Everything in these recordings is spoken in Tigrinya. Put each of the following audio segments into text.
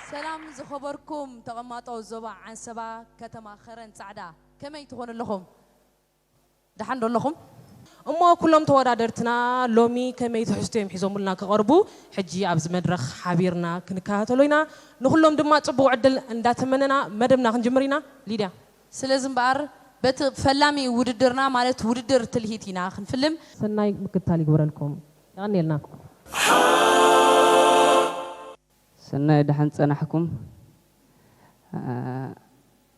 ሰላም ዝኸበርኩም ተቐማጦ ዞባ ዓንሰባ ከተማ ኸረን ጻዕዳ፣ ከመይ ትኾኑ ኣለኹም? ደሓን ዶ ኣለኹም? እሞ ኩሎም ተወዳደርትና ሎሚ ከመይ ትሕዝቶ እዮም ሒዞምልና ክቐርቡ፣ ሕጂ ኣብዚ መድረኽ ሓቢርና ክንከታተሎ ኢና። ንኹሎም ድማ ጽቡቕ ዕድል እንዳተመነና መደብና ክንጅምር ኢና። ሊድያ። ስለዚ እምበኣር በቲ ፈላሚ ውድድርና፣ ማለት ውድድር ትልሂት ኢና ክንፍልም። ሰናይ ምክትታል ይግበረልኩም። የቐንየልና። ሰናይ ደሓን ጸናሕኩም።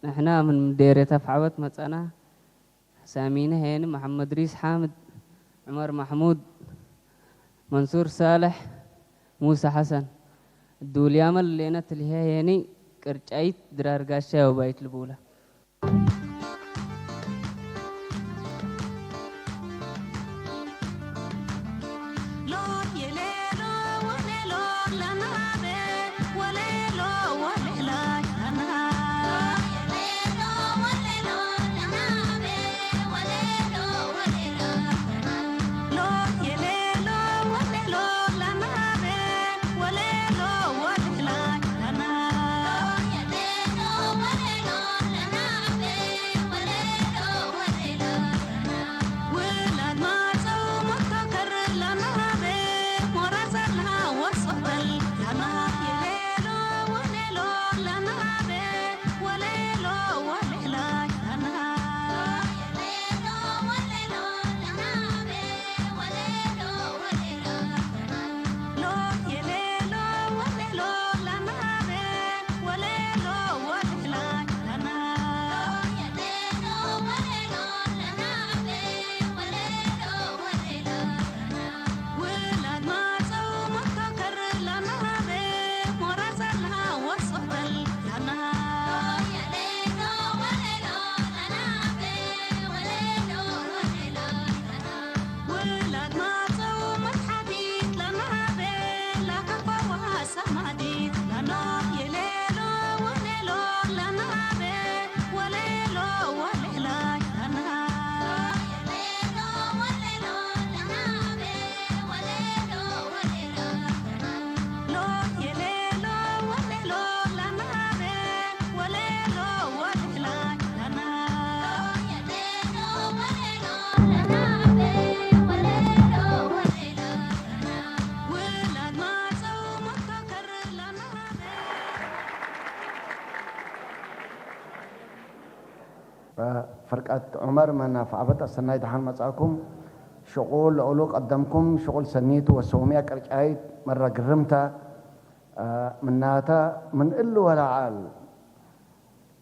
ንሕና ምን ምዴሬ ተፍዓወት መጻና። ሳሚነ ሄኒ፣ መሓመድ ሪስ ሓምድ፣ ዑመር ማሕሙድ፣ መንሱር ሳልሕ፣ ሙሳ ሓሰን። ዱልያመል ሌነ ትልሄ ሄኒ ቅርጫይት ድራር ጋሻ ወባይት ልቡላ። ፈርቃት ዑመር መናፍዓበት ኣሰናይ ደሓን መጻእኩም። ሽቑል ለኦሎ ቀደምኩም ሽቑል ሰኒት ወሰውምያ ቅርጫይት መራ ግርምታ ምናታ ምን እሉ ወላዓል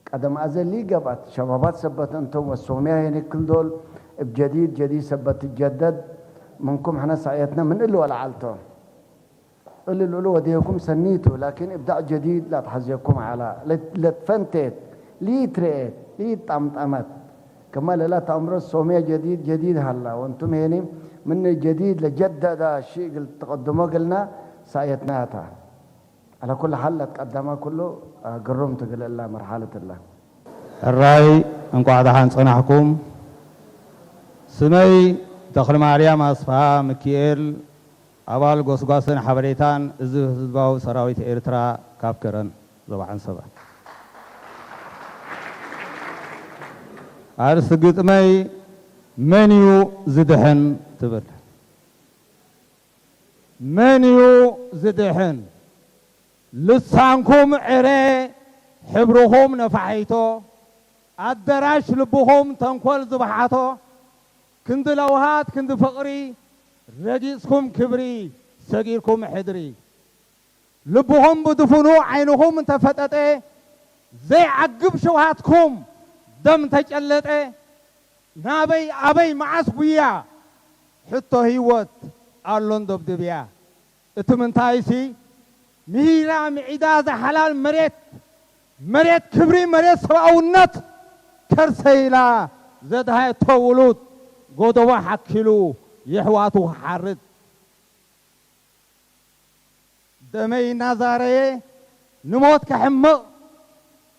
ቀደም ኣዘሊ ገብኣት ሸባባት ሰበት እንቶም ወሰውምያ የኒክል ዶል እብ ጀዲድ ጀዲድ ሰበት ትጀደድ ምንኩም ሕነ ሳዕየትና ምን እሉ ወላዓልቶ። እሊ ልኡሉ ወዴኩም ሰኒቱ ላኪን እብዳዕ ጀዲድ ላትሓዜኩም ዓላ ለትፈንቴት ሊትርኤት ሊጣምጠመት ከማ ለላ ተእምሮ ሶምያ ጀዲድ ጀዲድ ሃላ ወንቱም ሄኒ ምን ጀዲድ ለጀደዳ ሺ እግል ትቀድሞ እግልና ሳየትናታ። على كل حال ለትቀደማ ኩሉ ግሩም ትግል እላ መርሓለት እላ። ሕራይ እንቋዕ ደሓን ጸናሕኩም። ስመይ ተኽለማርያም ኣስፍሃ ምኪኤል ኣባል ጎስጓስን ሓበሬታን እዚ ህዝባዊ ሰራዊት ኤርትራ ካብ ከረን ዞባ ዓንሰባ። ኣርእስቲ ግጥመይ መን እዩ ዝድሕን ትብል። መን እዩ ዝድሕን? ልሳንኩም ዕረ ሕብርኹም ነፋሒቶ ኣደራሽ ልብኹም ተንኮል ዝበሓቶ ክንዲ ለውሃት ክንዲ ፍቕሪ ረጊጽኩም ክብሪ ሰጊርኩም ሕድሪ። ልብኹም ብድፉኑ ዓይንኹም እንተፈጠጠ ዘይዓግብ ሽውሃትኩም ደም እንተጨለጠ ናበይ ኣበይ መዓስ ጉያ ሕቶ ህይወት ኣሎን ደብድብያ። እቲ ምንታይሲ ምሂራ ምዒዳ ዝሓላል መሬት መሬት ክብሪ መሬት ሰብኣውነት ከርሰይላ ዘድሃየቶ ውሉድ ጎደቦ ሓኪሉ የሕዋቱ ክሓርድ ደመይ እናዛረየ ንሞት ከሕምቕ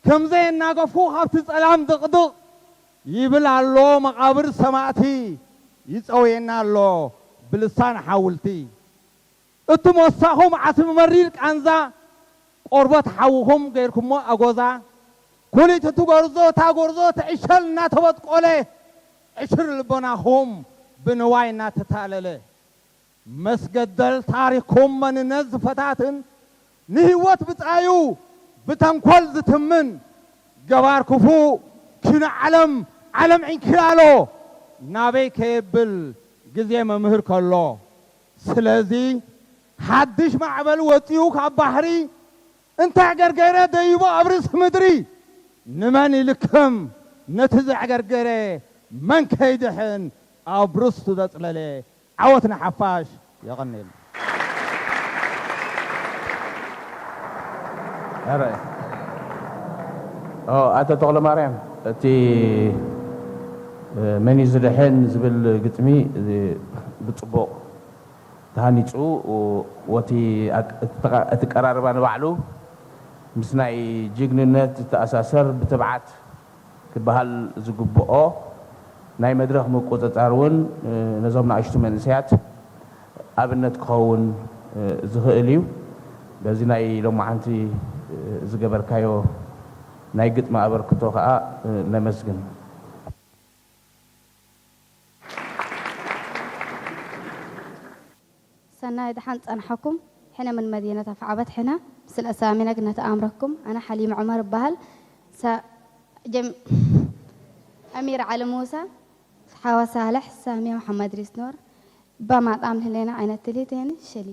ከምዘየናገፉ ካብቲ ጸላም ድቕድቕ ይብል ኣሎ መቓብር ሰማእቲ ይጸውየና ኣሎ ብልሳን ሓውልቲ። እቲ ሞሳኹም ዓስቢ መሪር ቃንዛ ቆርበት ሓውኹም ገይርኩሞ ኣጎዛ፣ ኩሊት እቲ ጎርዞ እታ ጎርዞ ትዕሸል እናተበጥቆለ፣ ዕሽር ልቦናኹም ብንዋይ እናተታለለ፣ መስገደል ታሪኽኩም መንነት ዝፈታትን ንህይወት ብጻዩ ብተንኮል ዝትምን ገባር ክፉእ ኪኖ ዓለም ዓለም ዕንኪላሎ ናበይ ከየብል ግዜ መምህር ከሎ። ስለዚ ሓድሽ ማዕበል ወጺኡ ካብ ባሕሪ እንታይ ገርገረ ደይቡ ኣብ ርእሲ ምድሪ ንመን ይልክም ነቲ ዘዕገርገረ መን ከይድሕን ኣብ ርስቱ ዘጽለለ ዓወት ንሓፋሽ። የቐንየልና። ኣረ ኦ ኣቶ ተኽለማርያም እቲ መን እዩ ዝድሕን ዝብል ግጥሚ ብፅቡቕ ተሃኒፁ ወቲ እቲ ቀራርባ ንባዕሉ ምስ ናይ ጅግንነት ዝተኣሳሰር ብትብዓት ክበሃል ዝግብኦ ናይ መድረኽ ምቁፅፃር እውን ነዞም ንኣሽቱ መንእሰያት ኣብነት ክኸውን ዝኽእል እዩ። በዚ ናይ ሎማዓንቲ ዝገበርካዮ ናይ ግጥሚ ኣበርክቶ ከዓ ነመስግን። ሰናይ ደሓን ጸንሓኩም። ሕነ ምን መዲነታ ፈዓበት ሕነ ምስለ ሳሚነግ ነተኣምረኩም። ኣነ ሓሊም ዑመር እበሃል። ሳ- ጀም- ኣሚር ዓሊ ሙሳ፣ ሓዋ ሳልሕ፣ ሳሚ መሓመድ ሪስኖር፣ እባ ማጣም ልህሌና ዓይነት ትሊት ሄኒ ሸሊ።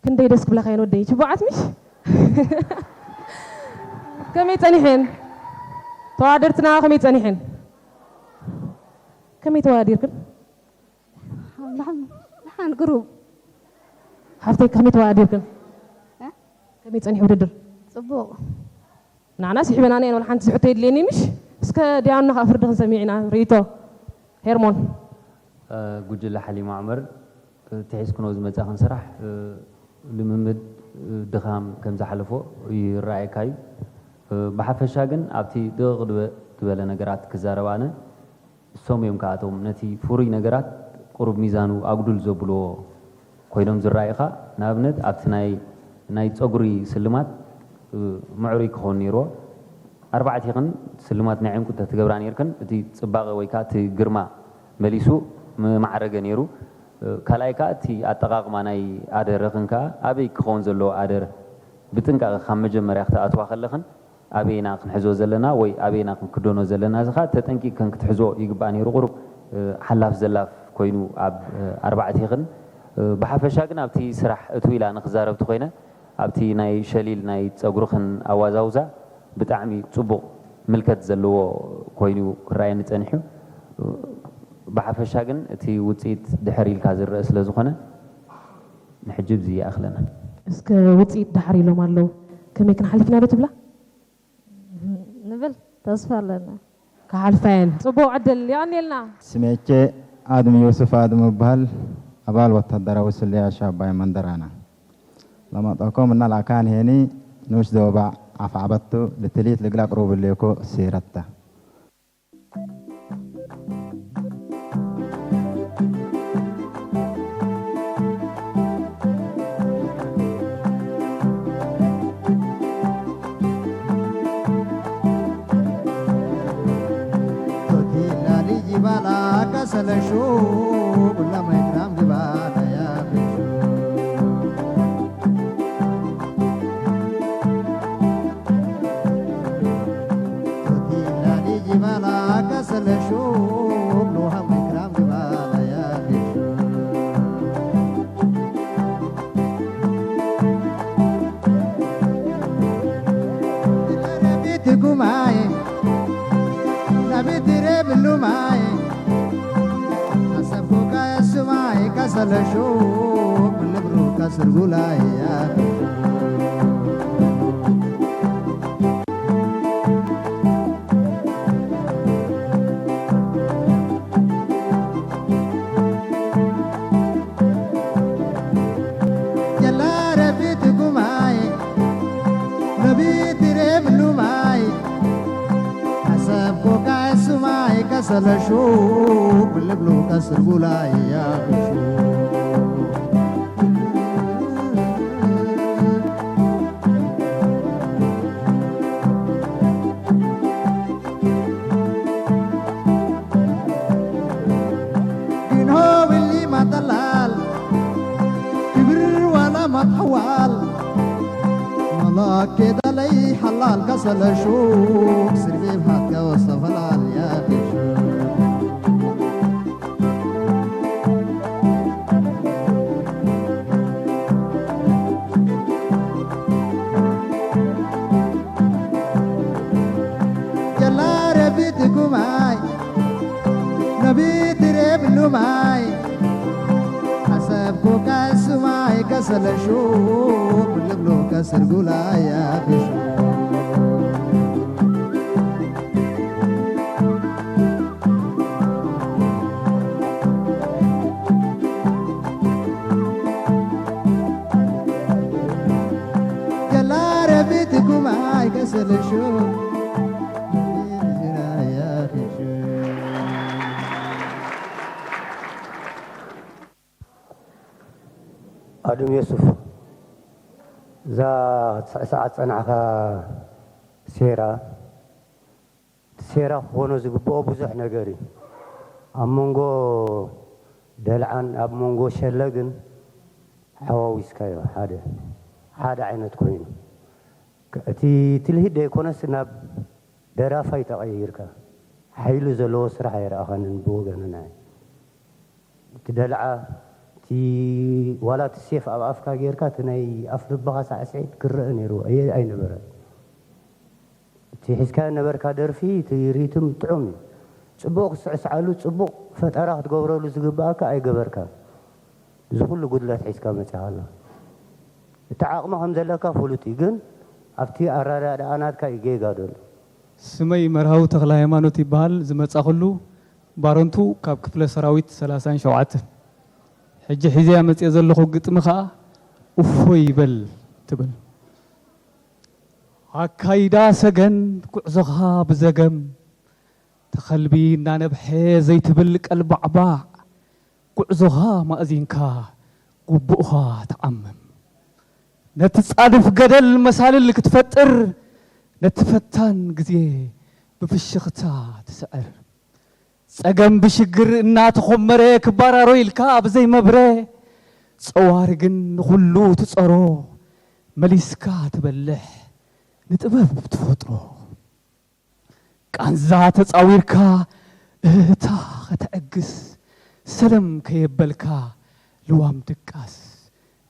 ክንደይ ደስ ክብለካ እየን ወደይ ችቡዓት ምሽ ከመይ ጸኒሐን ተዋደርትና ከመይ ጸኒሐን ከመይ ተዋዲርክን ደሓን ግሩብ ሓፍተይ ከመይ ተዋዲርክን ከመይ ጸኒሕ ውድድር ጽቡቕ ንዓና ስሒበናና እየን ወላ ሓንቲ ዝሕቶ የድልየኒ ምሽ እስከ ዲያኑ ከዓ ፍርዲ ክንሰሚዕ ኢና ርእይቶ ሄርሞን ጉጅለ ሓሊማ ዑመር እቲ ሒዝክኖ ዝመጻኽን ስራሕ፣ እ፣ ልምምድ፣ እ፣ ድኻም ከም ዝሓለፎ ይረኣየካ እዩ። እ፣ ብሓፈሻ ግን ኣብቲ ድቕቕ ድበ-፣ ዝበለ ነገራት ክዛረብ ኣነ፣ እሶም እዮም ከኣቶም ነቲ ፍሩይ ነገራት ቁሩብ ሚዛኑ ኣጉዱል ዘብልዎ ኮይኖም ዝረኣዩኻ። ንኣብነት ኣብቲ ናይ፣ ናይ ጸጉሪ ስልማት፣ እ፣ ምዕሩይ ክኸውን ነይርዎ። ኣርባዕቲኽን ስልማት ናይ ዕንቁ እንተትገብራ ነይርክን፣ እቲ ጽባቐ ወይ ከኣ እቲ ግርማ መሊሱ ምማዕረገ ነይሩ። እ፣ ካልኣይ ከኣ እቲ ኣጠቓቕማ ናይ ኣደረኽን ከኣ ኣበይ ክኸውን ዘለዎ ኣደረ ብጥንቃቐ ካብ መጀመርያ ክትኣትዋ ከለኽን ኣበይና ክንሕዞ ዘለና ወይ ኣበይና ክንክደኖ ዘለና እዚ ከኣ ተጠንቂቕክን ክትሕዞ ይግባእ ነይሩ። ቁሩብ፣ እ፣ ሓላፍ ዘላፍ ኮይኑ ኣብ፣ እ፣ ኣርባዕቲኽን፣ እ፣ ብሓፈሻ ግን ኣብቲ ስራሕ እትው ኢላ ንክዛረብ ተኾይነ ኣብቲ ናይ ሸሊል ናይ ጸጉርኽን ኣዋዛውዛ ብጣዕሚ ጽቡቕ ምልከት ዘለዎ ኮይኑ ክረኣየኒ ጸኒሑ። ብሓፈሻ ግን እቲ ውጽኢት ድሕር ኢልካ ዝረአ ስለ ዝኾነ ንሕጂ ብዚ ይኣኽለና። እስከ ውጽኢት ደሓር ኢሎም ኣለዉ። ከመይ ክንሓልፍ ኢና ዶ ትብላ? ንብል ተስፋ ኣለና። ክሓልፋ እየን። ጽቡቕ ዕድል። የቐንየልና። ስሜቼ ኣድም ዮሱፍ ኣድም እበሃል፣ ኣባል ወታደራዊ ስለያ ሻባይ መንደራና። ለማጣኮም እና ላካን ሄኒ ኑሽ ዘወባ ዓፍ ዓበቱ ልትሊት ልግላ ቅሩብ ሌኮ ሴረታ። Totila liji bala kasala shu, bula mai gram di bala ya bishu. Totila liji bala kasala shu, bula mai gram di bala ya bishu. Rabiti kumai, rabiti rebelumai. Asap ko kaya sumai kasala shu, lebru kasar gulai ya. Jala rabiti kumai, rabiti rebelumai. Asap ko kai sumai kasala shu, beleblu kasar gulai ya shu. Din ho willi matalal, kibir wala matawal. Malak kedalai halal kasala shu, sirbe bhat ka wasta falal ya kishu. Jala rabit kumai, rabit rebelumai. Asap ko kasumai kasala shu, leblo kasar gulai ya kishu. Jala rabiti kumai kasala shu. ኣድም የሱፍ፣ እዛ ትስዕ ሰዓት ጸናሕካ ሴራ፣ እቲ ሴራ ክኾኖ ዝግብኦ ብዙሕ ነገር እዩ። ኣብ መንጎ ደልዓን ኣብ መንጎ ሸለግን ሓዋዊስካዮ፣ ሓደ፣ ሓደ ዓይነት ኮይኑ። እቲ ትልሂት ደይኮነስ ናብ ደራፋይ ተቐይርካ፣ ሓይሊ ዘለዎ ስራሕ ኣይረኣኻንን ብወገንና። እቲ ደልዓ፣ እቲ ዋላ እቲ ሴፍ ኣብ ኣፍካ ጌርካ፣ እቲ ናይ ኣፍ ልብኻ ሳዕስዒት ክረአ ነይርዎ፣ ኣየ-፣ ኣይነበረን። እቲ ሒዝካዮ ነበርካ ደርፊ፣ እቲ ሪትም ጥዑም እዩ። ጽቡቕ ክትስዕስዓሉ፣ ጽቡቕ ፈጠራ ክትገብረሉ ዝግብኣካ ኣይገበርካን። እዚ ኩሉ ጉድለት ሒዝካ መጺኻ ኣለኻ። እቲ ዓቕሚ ከም ዘለካ ፍሉጥ እዩ፣ ግን ኣብቲ ኣረዳድኣ ናትካ እዩ ጌጋ ዘሎ። ስመይ መርሃዊ ተኽለ ሃይማኖት ይበሃል። ዝመጻኹሉ ባረንቱ ካብ ክፍለ ሰራዊት ሰላሳን ሸውዓተን። ሕጂ ሒዘያ መጽየ ዘለኹ ግጥሚ ኸኣ እፎይ ይበል ትብል። ኣካይዳ ሰገን ጉዕዞኻ ብዘገም፣ ተኸልቢ እናነብሐ ዘይትብል ቀልባዕባዕ፣ ጉዕዞኻ ማእዚንካ ግቡእኻ ተዓምም። ነቲ ጻድፍ ገደል መሳልል ክትፈጥር፣ ነቲ ፈታን ግዜ ብፍሽኽታ ትስዕር። ጸገም ብሽግር እናተኾመረ ክባራሮ ኢልካ ብዘይመብረ፣ ጸዋሪ ግን ንኹሉ ትጸሮ፣ መሊስካ ትበልሕ ንጥበብ ትፈጥሮ። ቃንዛ ተጻዊርካ እህህታ ከተዕግስ፣ ሰለም ከየበልካ ልዋም ድቃስ፣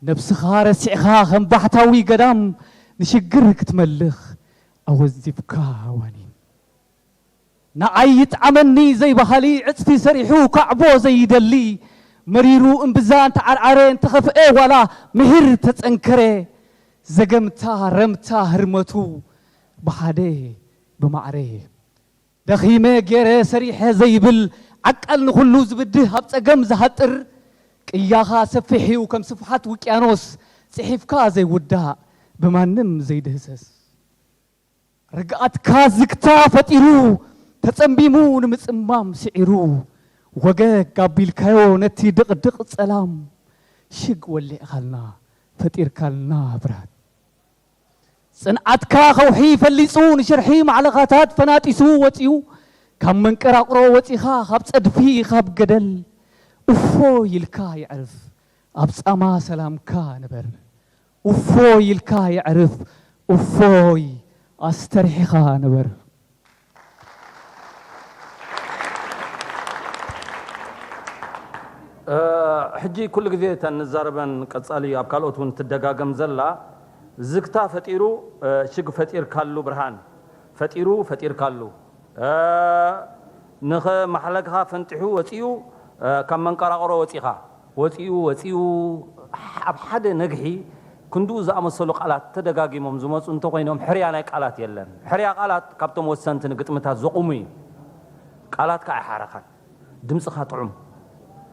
ነብስኻ ረሲዕኻ ከም ባሕታዊ ገዳም ንሽግር ክትመልኽ ኣወዚፍካ ዋኒን። ንዓይ ይጥዓመኒ ዘይበሃሊ፣ ዕጽፊ ሰሪሑ ካዕቦ ዘይደሊ፣ መሪሩ እምብዛ እንተዓርዓረ እንተኸፍአ ዋላ ምሂር ተጸንከረ፣ ዘገምታ ረምታ ህርመቱ ብሓደ ብማዕረ። ደኺመ ገይረ ሰሪሐ ዘይብል፣ ዓቃል ንኹሉ ዝብድህ ኣብ ጸገም ዝሃጥር፣ ቅያኻ ሰፊሕ እዩ ከም ስፍሓት ውቅያኖስ፣ ጽሒፍካ ዘይውዳእ ብማንም ዘይድህሰስ። ርግኣትካ ዝግታ ፈጢሩ፣ ተጸምቢሙ ንምጽማም ስዒሩ፣ ወገግ ኣቢልካዮ ነቲ ድቕድቕ ጸላም፣ ሽግ ወሊዕካልና ፈጢርካልና ብርሃን። ጽንዓትካ ከውሒ ፈሊጹ፣ ንሽርሒ ማዕለኻታት ፈናጢሱ ወጺኡ፣ ካብ መንቀራቕሮ ወጺኻ፣ ካብ ጸድፊ፣ ካብ ገደል፣ እፎ ኢልካ የዕርፍ፣ ኣብ ጻማ ሰላምካ ንበር። እፎ ኢልካ የዕርፍ፣ እፎይ ኣስተርሒኻ ንበር። እ፣ ሕጂ ኩሉ ግዜ እተን ንዛረበን ቀጻሊ ኣብ ካልኦት እውን ትደጋገም ዘላ፣ ዝግታ ፈጢሩ፣ እ፣ ሽግ ፈጢርካሉ ብርሃን፣ ፈጢሩ ፈጢርካሉ፣ እ፣ ንኸ ማሕለግኻ ፈንጢሑ ወጺኡ፣ እ፣ ካብ መንቀራቕሮ ወጺኻ፣ ወጺኡ፣ ወጺኡ፣ ኣብ ሓደ ነግሒ ክንድኡ ዝኣመሰሉ ቃላት ተደጋጊሞም ዝመጹ እንተኾይኖም፣ ሕርያ ናይ ቃላት የለን። ሕርያ ቃላት ካብቶም ወሰንቲ ንግጥምታት ዘቑሙ እዩ። ቃላትካ ኣይሓረኻን። ድምጽኻ ጥዑም።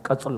ቀጽሎ።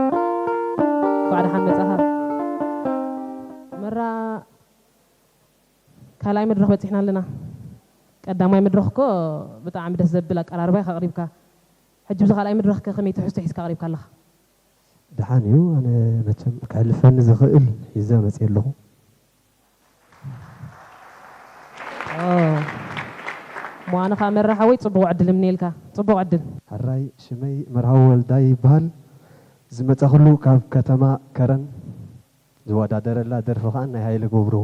እንኳዕ ደሓን መጻኻ። መራ፣ ካልኣይ መድረኽ በጺሕና ኣለና። ቀዳማይ መድረኽ እኮ ብጣዕሚ ደስ ዘብል ኣቀራርባ ኢኻ ኣቕሪብካ። ሕጂ ብዚ ካልኣይ መድረኽ ከ ከመይ ትሕዝቶ ሒዝካ ኣቕሪብካ ኣለኻ? ደሓን እዩ። ኣነ መቸም ከሕልፈኒ ዝኽእል ሒዘ መጽየ ኣለኹ። ኦ፣ እሞ ኣነ ኸኣ መራ ሓወይ ጽቡቕ ዕድል እምነየልካ። ጽቡቕ ዕድል። ሕራይ፣ ሽመይ መርሃዊ ወልዳይ ይበሃል። ዝመጻኹሉ ካብ ከተማ ከረን፣ ዝወዳደረላ ደርፊ ኸኣ ናይ ሃይለ ገብሩ።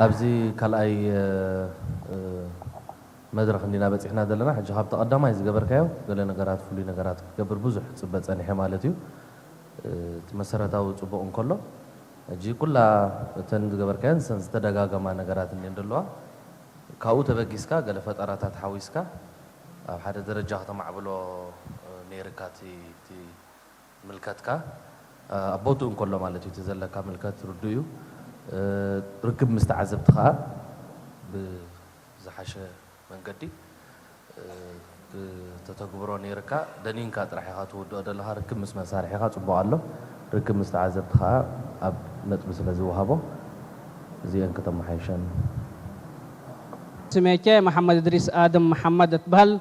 ኣብዚ ካልኣይ መድረኽ እንዲና በፂሕና ዘለና። ሕጂ ካብቲ ቀዳማይ ዝገበርካዮ ገለ ነገራት፣ ፍሉይ ነገራት ክትገብር ብዙሕ ፅበ ፀኒሐ ማለት እዩ። እቲ መሰረታዊ ፅቡቕ እንከሎ፣ ሕጂ ኩላ እተን ዝገበርካየን እተን ዝተደጋገማ ነገራት እንዲን ዘለዋ፣ ካብኡ ተበጊስካ ገለ ፈጠራታት ሓዊስካ ኣብ ሓደ ደረጃ ከተማዕብሎ ነይርካ እቲ ምልከትካ ኣብ ቦትኡ እንከሎ ማለት እዩ። እቲ ዘለካ ምልከት ርዱእ እዩ። ርክብ ምስ ተዓዘብቲ ከኣ ብዝሓሸ መንገዲ ክተተግብሮ ነይርካ። ደኒንካ ጥራሕ ኢኻ ትውድኦ ዘለኻ። ርክብ ምስ መሳርሒኻ ጽቡቕ ኣሎ። ርክብ ምስ ተዓዘብቲ ከኣ ኣብ ነጥቢ ስለ ዝወሃቦ እዚአን ከተመሓይሸን። ስሜቼ መሓመድ እድሪስ ኣደም መሓመድ እትበሃል።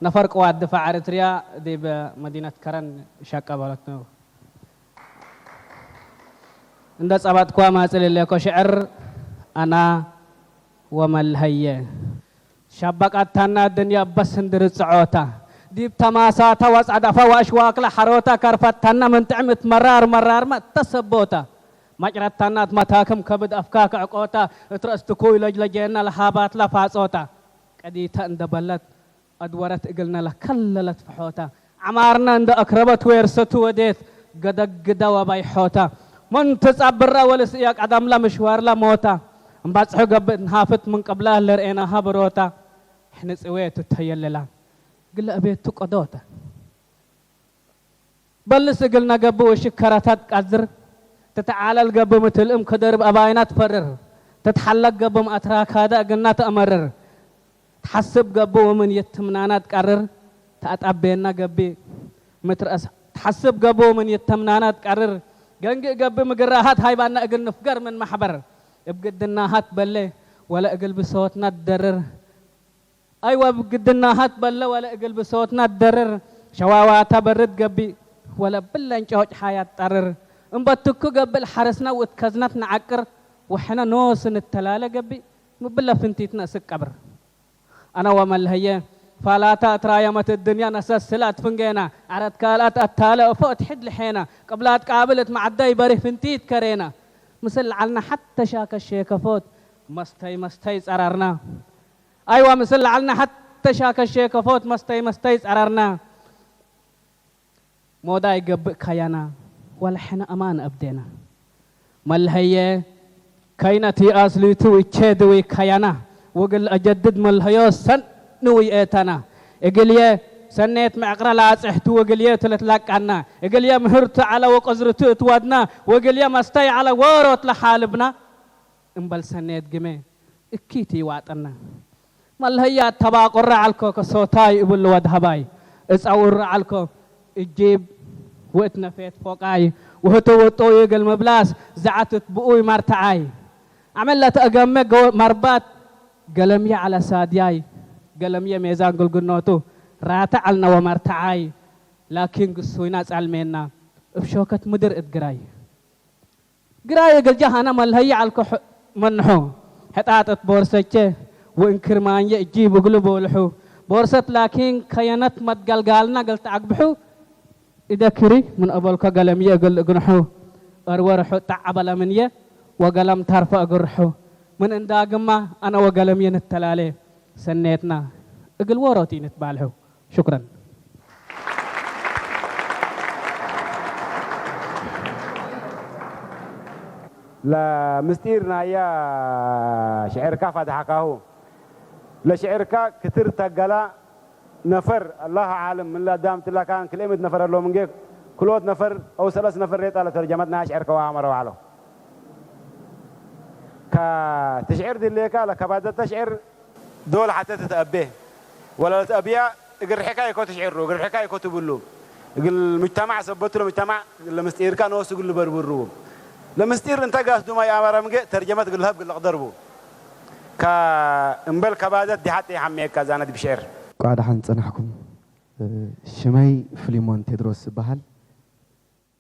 ነፈር ቅዋት ድፋዕ ኤርትርያ ዲብ መዲነት ከረን ሻቃ ባለት ነው። እንደ ጸባጥኳ ማጽል ሌኮ ሽዕር ኣና ወመልሀየ ሻባቃታና ድንያ በስ እንድርጽዖታ ዲብ ተማሳታ ወጻዳፋ ወኣሽዋክላ ሓሮታ ከርፈታና ምን ጥዕም እትመራር መራርማ እተሰቦታ ማጭረታና እትመታክም ከብድ ኣፍካ ክዕቆታ እትረእስ ትኩይ ለጅለጀና ለሃባትላ ፋጾታ ቀዲታ እንደበለት ኣድወረት እግልና ለከለለት ፍሖታ ዓማርና እንደ ኣክረበት ወየርሰቱ ወዴት ገደግዳ ወባይሖታ ምን ትጻብራ ወልስእያ ቀደምላ ምሽዋርላ ሞታ እምባጽሑ ገብእ ንሃፍት ምን ቅብላ ለርኤናሃ ብሮታ ሕንጽዌ ትተየልላ ግለ እቤቱ ቀዶታ በልስ እግልና ገብእ ወሽከራታት ቃዝር ትትዓለል ገብእ ምትልእም ክደርብ ኣባይና ትፈርር ትትሓለቅ ገብእ ምኣትራካዳ እግልና ተእመርር ትሓስብ ገብእ ወምን የትምናና ትቃርር ተኣጣቤና ገብእ ምትረእስ ትሓስብ ገብእ ወምን የተምናና ትቃርር ገንግእ ገብእ ምግራሃት ሃይባና እግል ንፍገር ምን ማሕበር እብ ግድናሃት በሌ ወለ እግል ብሶትና ትደርር ኣይወ እብ ግድናሃት በለ ወለ እግል ብሶትና ትደርር ሸዋዋታ በርድ ገብእ ወለ ብለን ጨሆጭ ሓያት ጠርር እምበትኩ ገብእ ለሓረስና ውእት ከዝናት ንዓቅር ወሕነ ኖስ ንተላለ ገብእ ምብለ ፍንቲትና እስቅ ቀብር። ኣነ ወመልሀየ ፋላታ እትራየመት እድንያ ነሰስላ እትፍንጌና ዓረት ካልኣት ኣታለ እፎ እትሕድ ልሔና ቅብላት ቃብል እትማዕዳይ በሪ ፍንቲት ከሬና ምስል ለዓልና ሓተ ሻከ ሼከፎት መስተይ መስተይ ጸራርና ኣይዋ ምስል ለዓልና ሓተ ሻከ ሼከፎት መስተይ መስተይ ጸራርና ሞዳ ይገብእ ካያና ወላ ሕነ ኣማን ኣብዴና። መልሀየ ከይነቲ ኣስሊቱ ይቼድዊ ካያና ወግል ኣጀድድ መልሀዮ ሰንዊ ኤተና እግልየ ሰኔት ምዕቅረ ላጽሕቱ ወግልየ ትልትላቃና እግልየ ምህርቱ ዓለ ወቆዝርቱ እትወድና ወግልየ መስተይ ዓለ ወሮት ለሓልብና እምበል ሰኔት ግሜ እኪት ይዋጥና። መልሀያ ተባቁራ ዓልኮ ከሶታይ እብል ወድሃባይ እጻውራ ዓልኮ እጂብ ውእት ነፌት ፎቃይ ውህቱ ውጡ ይግል ምብላስ ዝዓትት ብኡይ ማርትዓይ ዓመለት እገመ መርባት ገለምየ ዓለ ሳድያይ ገለምየ ሜዛን ግልግኖቱ ራተ ዓልነ ወማርትዓይ ላኪን ግሱይና ጻልሜና እብ ሾከት ምድር እት ግራይ ግራይ እግል ጀሃና መልሀይ ዐልኮ መንሑ፣ ሕጣጥት ቦርሰቼ ወእንክርማኘ እጂብ እግሉ ቦልሑ፣ ቦርሰት ላኪን ከየነት መትገልጋልና እግል ተዐግብሑ፣ እደ ክሪ ምን ኦቦልኮ ገለምየ እግል እግንሑ፣ እርወ ርሑ ጣዕ አበለምንየ ወገለም ተርፈ እግርሑ፣ ምን እንዳግማ አነ ወገለምየ ንተላሌ፣ ሰኔትና እግል ዎሮቲ ንትባልሑ። ሹክረን። ለምስጢር ናያ ሽዕርካ ፋድሓካሁ። ለሽዕርካ ክትር ተገላ ነፈር አላህ ዓለም ምን ለአዳም ትላካን ክልኤ ምእት ነፈር አለው ምንጌ ክልኦት ነፈር አው ሰለስ ነፈር ሌጣ ለተርጀመት ናያ ሽዕር ከዋ አመረው ዓለው። ከትሽዕር ድሌካ ለከባደተ ሽዕር ዶል ሐተ ትትአቤ ወለ ለትአብያ እግል ርሕካ ኢኮ ትሽዕሩ፣ እግል ርሕካ ኢኮ ትብሉ። እግል ሙጅተማዕ ሰበቱ ለሙጅተማዕ ለምስጢርካ ንወስ እግል ልበርብሩ። ለምስጢር እንተ ጋስ ዱማ ይአመረ ምንጌ ተርጀመት እግል ለሀብ እግል ለቅደርቡ። ከእምበል ከባዘት ዲሓ ተይሓምየካ ዛነት ብሽዕር። እንቋዕ ደሓን ጸናሕኩም። ሽመይ ፍሊሞን ቴድሮስ እበሃል።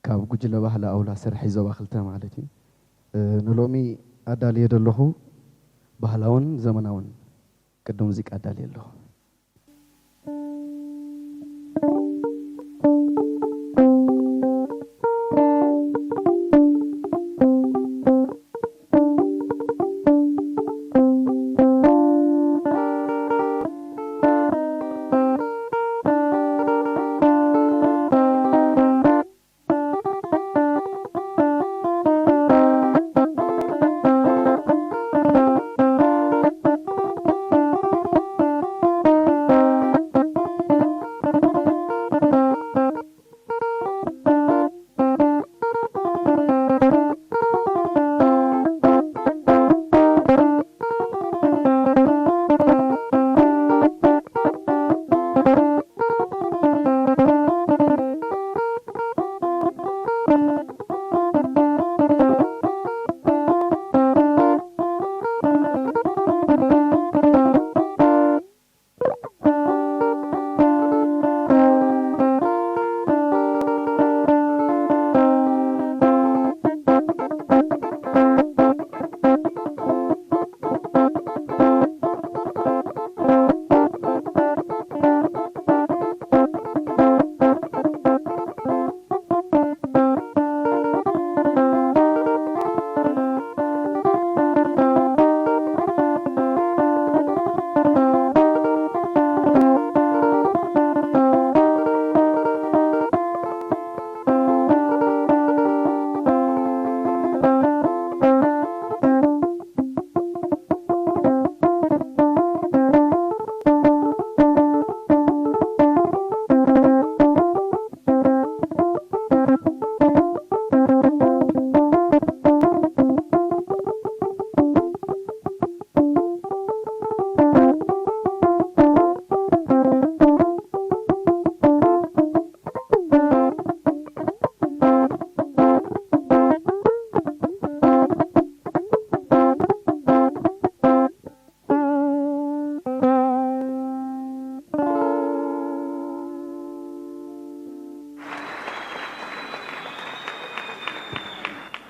ካብ ጉጅለ ባህሊ ኣውላ ስርሒ ዞባ ክልተ ማለት እዩ። ንሎሚ ኣዳልየ ዘለኹ ባህላውን ዘመናውን ቅዲ ሙዚቃ ኣዳልየ ኣለኹ።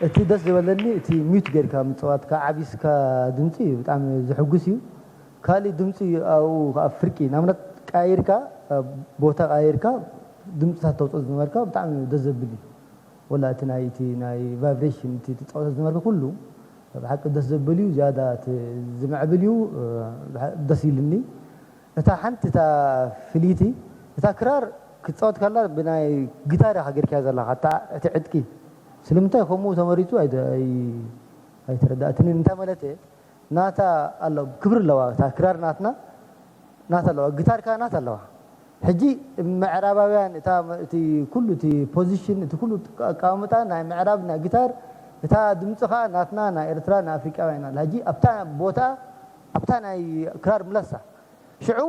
እቲ ደስ ዝበለኒ እቲ ሚዩት ጌርካ ምፅዋትካ ዓቢስካ ድምፂ እዩ ብጣዕሚ ዘሕጉስ እዩ። ካሊእ ድምፂ ኣብኡ ከዓ ፍርቂ ናምነት ቀያይርካ ቦታ ቀያይርካ ድምፅታት ተውፅኦ ዝነበርካ ብጣዕሚ ደስ ዘብል እዩ። ወላ እቲ ናይ እቲ ናይ ቫይብሬሽን እቲ ትፃወቶ ዝነበርካ ኩሉ ብሓቂ ደስ ዘብል እዩ። ዝያዳ እቲ ዝምዕብል እዩ። ደስ ኢልኒ። እታ ሓንቲ እታ ፍልይቲ እታ ክራር ክትፃወት ከላ ብናይ ጊታር ኢኻ ጌርካያ ዘለኻ እታ እቲ ዕጥቂ። ስለምንታይ ከምኡ ተመሪፁ ኣይተ- ኣይ- ኣይተረዳእትንን። እንታይ ማለት እየ? ናታ ኣሎ ክብሪ ኣለዋ እታ ክራር ናትና ናታ ኣለዋ ጊታር ከኣ ናታ ኣለዋ። ሕጂ ምዕራባውያን እታ እቲ ኩሉ እቲ ፖዚሽን እቲ ኩሉ ኣቀማምጣ ናይ ምዕራብ ናይ ጊታር እታ ድምፂ ከኣ ናትና ናይ ኤርትራ ናይ ኣፍሪቃውያን ኣላ። ሕጂ ኣብታ ቦታ ኣብታ ናይ ክራር ምለሳ ሽዑ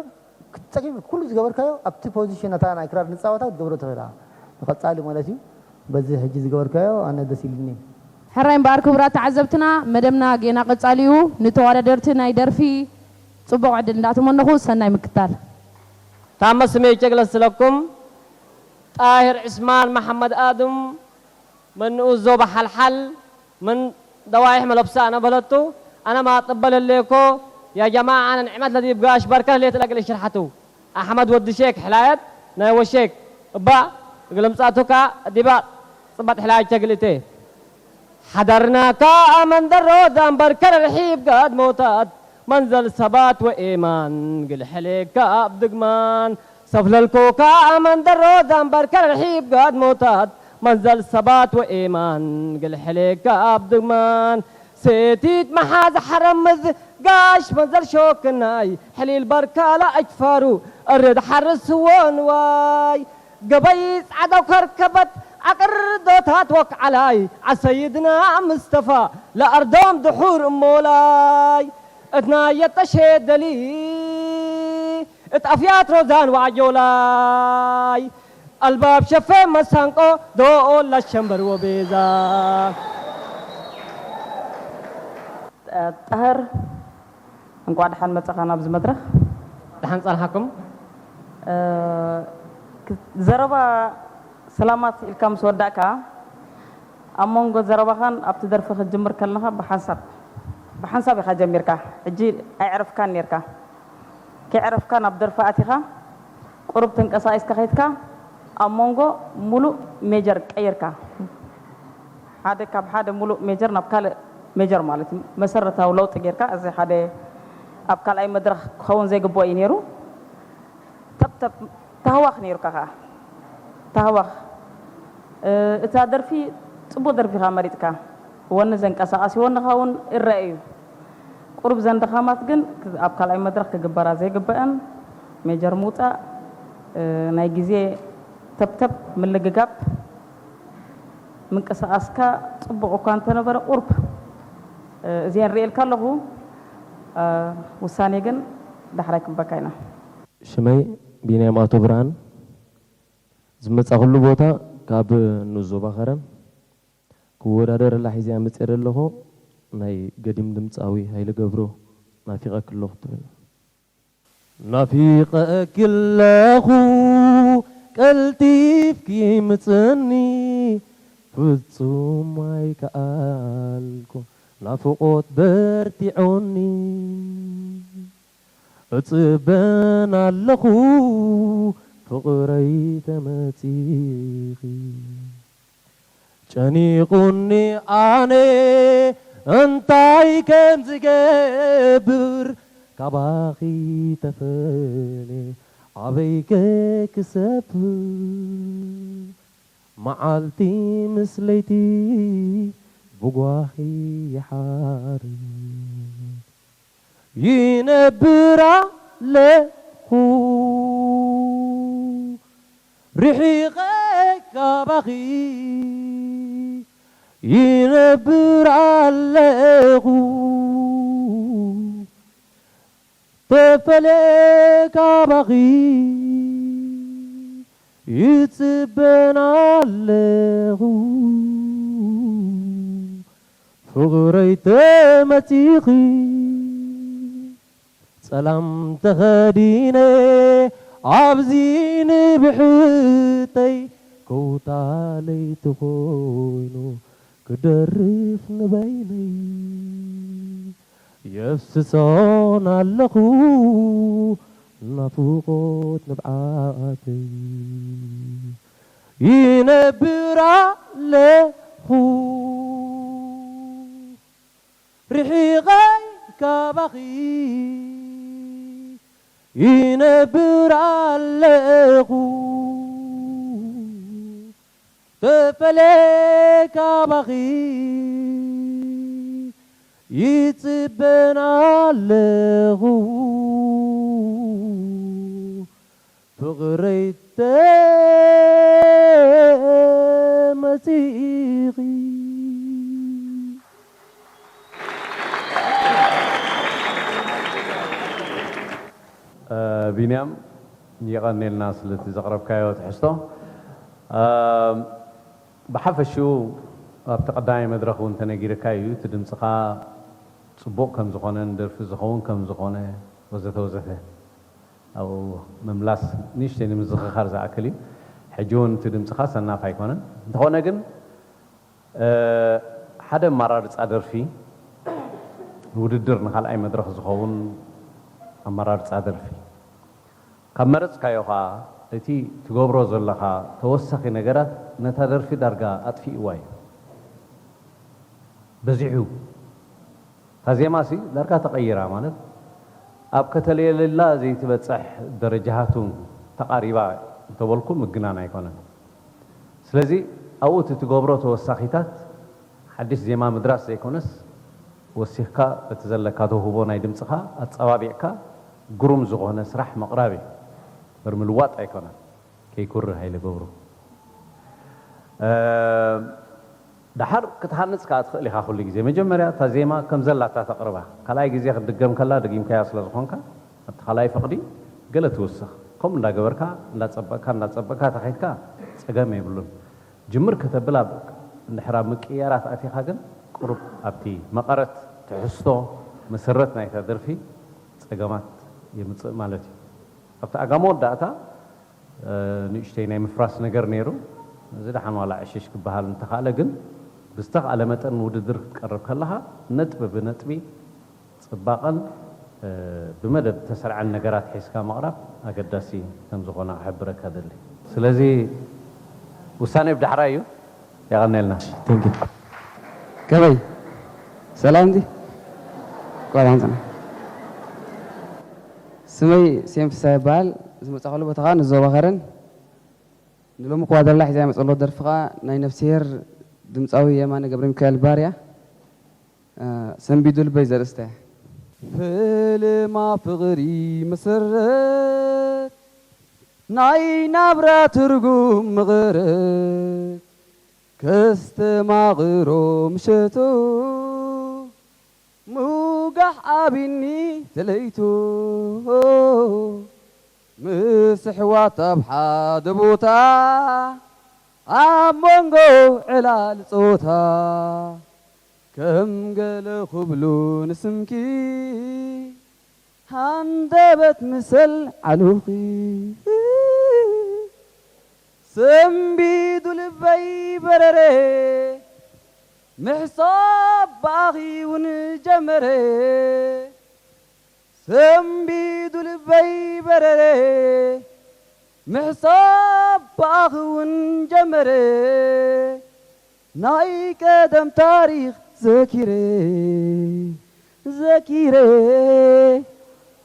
ክትጸግብ ኩሉ ዝገበርካዮ ኣብቲ ፖዚሽን እታ ናይ ክራር ንጻወታ ክትገብሮ ትኽእል ኢኻ። ንቐጻሊ ማለት እዩ። በዚ ሕጂ ዝገበርካዮ ኣነ ደስ ኢሉኒ። ሕራይ እምበኣር ክቡራት ተዓዘብትና መደብና ጌና ቀጻሊኡ ንተወዳደርቲ ናይ ደርፊ ጽቡቕ ዕድል እንዳተመነኹ ሰናይ ምክታል። ታመ ስመይ ጨግለስ ስለኩም ጣሂር ዕስማን መሓመድ ኣድም من نؤوس زوبا حلحل من دوايح ملبسة أنا بلطو أنا ما أطبل الليكو يا جماعة أنا نعمت لدي بقاش بركة ليت لقل الشرحتو أحمد ود الشيك حلايت ناي والشيك با قلم ساتوكا ديبا صبت حلايت شقلتي حضرنا كا من درو دامبر كر رحيب قاد موتات منزل سبات وإيمان قل حليك كا أبدقمان سفل الكوكا من درو دامبر كر رحيب قاد موتات منزل سبات وإيمان قل حليك كا أبدقمان سيتيت محاز حرمز قاش منزل شوكناي حليل بركالا أجفارو الرد حرس ونواي قبيس عدو كركبت عقر دوتات وك علي عسيدنا مصطفى لأردوم دحور مولاي اتنا يتشهد لي اتأفيات روزان وعجولاي الباب شفه مسانقو دو أول لشمبر وبيزا ጣህር እንኳዕ ደሓን መጻኻ ናብዚ መድረኽ። ደሓን ጸንሓኩም። ዘረባ ሰላማት ኢልካ ምስ ወዳእካ ኣብ መንጎ ዘረባኻን ኣብቲ ደርፊ ክትጅምር ከለኻ ብሓንሳብ ብሓንሳብ ኢኻ ጀሚርካ። ሕጂ ኣየዕረፍካን ኔርካ። ከይዕረፍካ ናብ ደርፊ ኣቲኻ ቁሩብ ተንቀሳቒስካ ከይድካ ኣብ መንጎ ሙሉእ ሜጀር ቀይርካ። ሓደ ካብ ሓደ ሙሉእ ሜጀር ናብ ካልእ ሜጀር ማለት እዩ። መሰረታዊ ለውጢ ጌርካ፣ እዚ ሓደ ኣብ ካልኣይ መድረኽ ክኸውን ዘይግብኦ እዩ ነይሩ። ተብተብ ታህዋኽ ነይሩካ ኸዓ። ታህዋኽ። እ፣ እታ ደርፊ ጽቡቕ ደርፊ ኢኻ መሪጽካ። ወኒ ዘንቀሳቐሲ ወንኻ እውን ይረአ እዩ። ቁሩብ ዘን ድኻማት ግን ኣብ ካልኣይ መድረኽ ክግበራ ዘይግበአን፣ ሜጀር ምውጻእ፣ እ፣ ናይ ግዜ ተብተብ፣ ምልግጋብ፣ ምንቅስቓስካ ጽቡቕ እኳ እንተነበረ ቁርብ፣ እ፣ እዚኤን ርእየልካ ኣለኹ። እ፣ ውሳኔ ግን ዳሕራይ ክንበካ ኢና። ሽመይ ቢንያም ኣቶ ብርሃን ዝመጻኹሉ ቦታ ካብ ንኡስ ዞባ ከረን ክወዳደረላ ሒዘያ መጽየ ዘለኹ ናይ ገዲም ድምፃዊ ሃይለ ገብሩ ናፊቐኪ ኣለኹ ትብል። ናፊቐኪ ኣለኹ ቀልጢፍኪ ምጽኒ፣ ፍጹም ኣይከኣልኩ ናፍቖት በርቲዖኒ። እጽበን ኣለኹ ፍቕረይ ተመጺኺ። ጨኒቑኒ ኣነ እንታይ ከም ዝገብር፣ ካባኺ ተፈልየ ኣበይከ ክሰፍር? መዓልቲ ምስ ለይቲ ብጓኺ ይሓርስ። ይነብር ኣለኹ ርሒቐ ካባኺ፣ ይነብር ኣለኹ ተፈለ ካባኺ፣ ይጽበን ኣለኹ ፍቕረይ ተመጺኺ። ጸላም ተኸዲነ ኣብዚ ንብሕተይ፣ ኮታ ለይቲ ኮይኑ ክደርፍ ንበይነይ። የፍስሶን ኣለኹ ናፍቖት ንብዓተይ፣ ይነብር ኣለኹ ርሒቐይ ካባኺ፣ ይነብር ኣለኹ ተፈለ ካባኺ፣ ይጽበን ኣለኹ ፍቕረይ ተመጺኺ። ቢንያም፣ የቐኔልና ስለቲ ዘቕረብካዮ ትሕዝቶ። ብሓፈሽኡ ኣብቲ ቀዳማይ መድረኽ እውን ተነጊርካ እዩ። እቲ ድምፅኻ ፅቡቕ ከም ዝኾነ፣ ንደርፊ ዝኸውን ከም ዝኾነ፣ ወዘተ ወዘተ። ኣብኡ ምምላስ ንእሽተይ ንምዝኽኻር ዝኣክል እዩ። ሕጂ እውን እቲ ድምፅኻ ሰናፍ ኣይኮነን። እንተኾነ ግን ሓደ ኣመራርፃ ደርፊ፣ ንውድድር ንኻልኣይ መድረኽ ዝኸውን ኣመራርፃ ደርፊ ካብ መረፅካዮ ኸዓ፣ እቲ ትገብሮ ዘለኻ ተወሳኺ ነገራት ነታ ደርፊ ዳርጋ ኣጥፊእዋ እዩ። በዚሑ። እታ ዜማሲ ዳርጋ ተቐይራ፣ ማለት ኣብ ከተልየለላ ዘይትበፅሕ ደረጃታቱ ተቓሪባ እንተበልኩ ምግናን ኣይኮነን። ስለዚ ኣብኡ እቲ ትገብሮ ተወሳኺታት ሓድሽ ዜማ ምድራስ ዘይኮነስ፣ ወሲኽካ በቲ ዘለካ ተውህቦ ናይ ድምፅኻ ኣፀባቢዕካ ግሩም ዝኾነ ስራሕ ምቕራብ እዩ። እምበር ምልዋጥ ኣይኮነን። ከይኩሪ ሃይለ ገብሩ። ደሓር ክትሃንፅ ከዓ ትኽእል ኢኻ። ኩሉ ግዜ መጀመርያ እታ ዜማ ከም ዘላታ ተቕርባ፣ ካልኣይ ግዜ ክትድገም ከላ ደጊምካያ ስለ ዝኾንካ ኣብቲ ካልኣይ ፍቕዲ ገለ ትውስኽ። ከምኡ እንዳገበርካ እንዳፀበቕካ እንዳፀበቕካ ተኸይድካ ፀገም የብሉን። ጅምር ከተብል ኣብ እንድሕር ኣብ ምቅይያራት ኣቲኻ ግን ቁሩብ ኣብቲ መቐረት ትሕዝቶ መሰረት ናይታ ደርፊ ፀገማት የምፅእ ማለት እዩ። ኣብቲ ኣጋ መወዳእታ ንእሽተይ ናይ ምፍራስ ነገር ነይሩ። እዚ ደሓን ዋላ ዕሽሽ ክበሃል እንተኻእለ ግን ብዝተኻእለ መጠን ንውድድር ክትቀርብ ከለኻ ነጥቢ ብነጥቢ ፅባቐን ብመደብ ተሰርዐን ነገራት ሒዝካ ምቕራብ ኣገዳሲ ከም ዝኾነ ክሕብረካ ደሊ። ስለዚ ውሳኔ ብዳሕራይ እዩ። የቐነልና። ከመይ ሰላም ዲ ቋላንትና ስመይ ሴም ፍሳ ይበሃል። ዝመፃኸሉ ቦታ ከዓ ንዞባ ከረን ንሎሚ ክዋደላ ሒዛ ይመፀሎ ደርፊ ከዓ ናይ ነፍስሄር ድምፃዊ የማነ ገብረ ሚካኤል ባርያ ሰንቢዱ ልበይ ዘርእስተ ፍልማ ፍቕሪ መሰረት ናይ ናብራ ትርጉም መቐረት ከስተማቕሮ ምሸቱ ምውጋሕ ኣቢኒ ተለይቱ ምስ ኣሕዋት ኣብ ሓደ ቦታ ኣብ መንጎ ዕላል ጾታ ከም ገለ ክብሉ ንስምኪ ሃንደበት ምሰል ዓሉኺ ሰንቢዱ ልበይ በረረ ምሕሳብ ብኣኺ እውን ጀመረ ሰንቢዱ ልበይ በረረ ምሕሳብ ብኣኺ እውን ጀመረ ናይ ቀደም ታሪኽ ዘኪረ ዘኪረ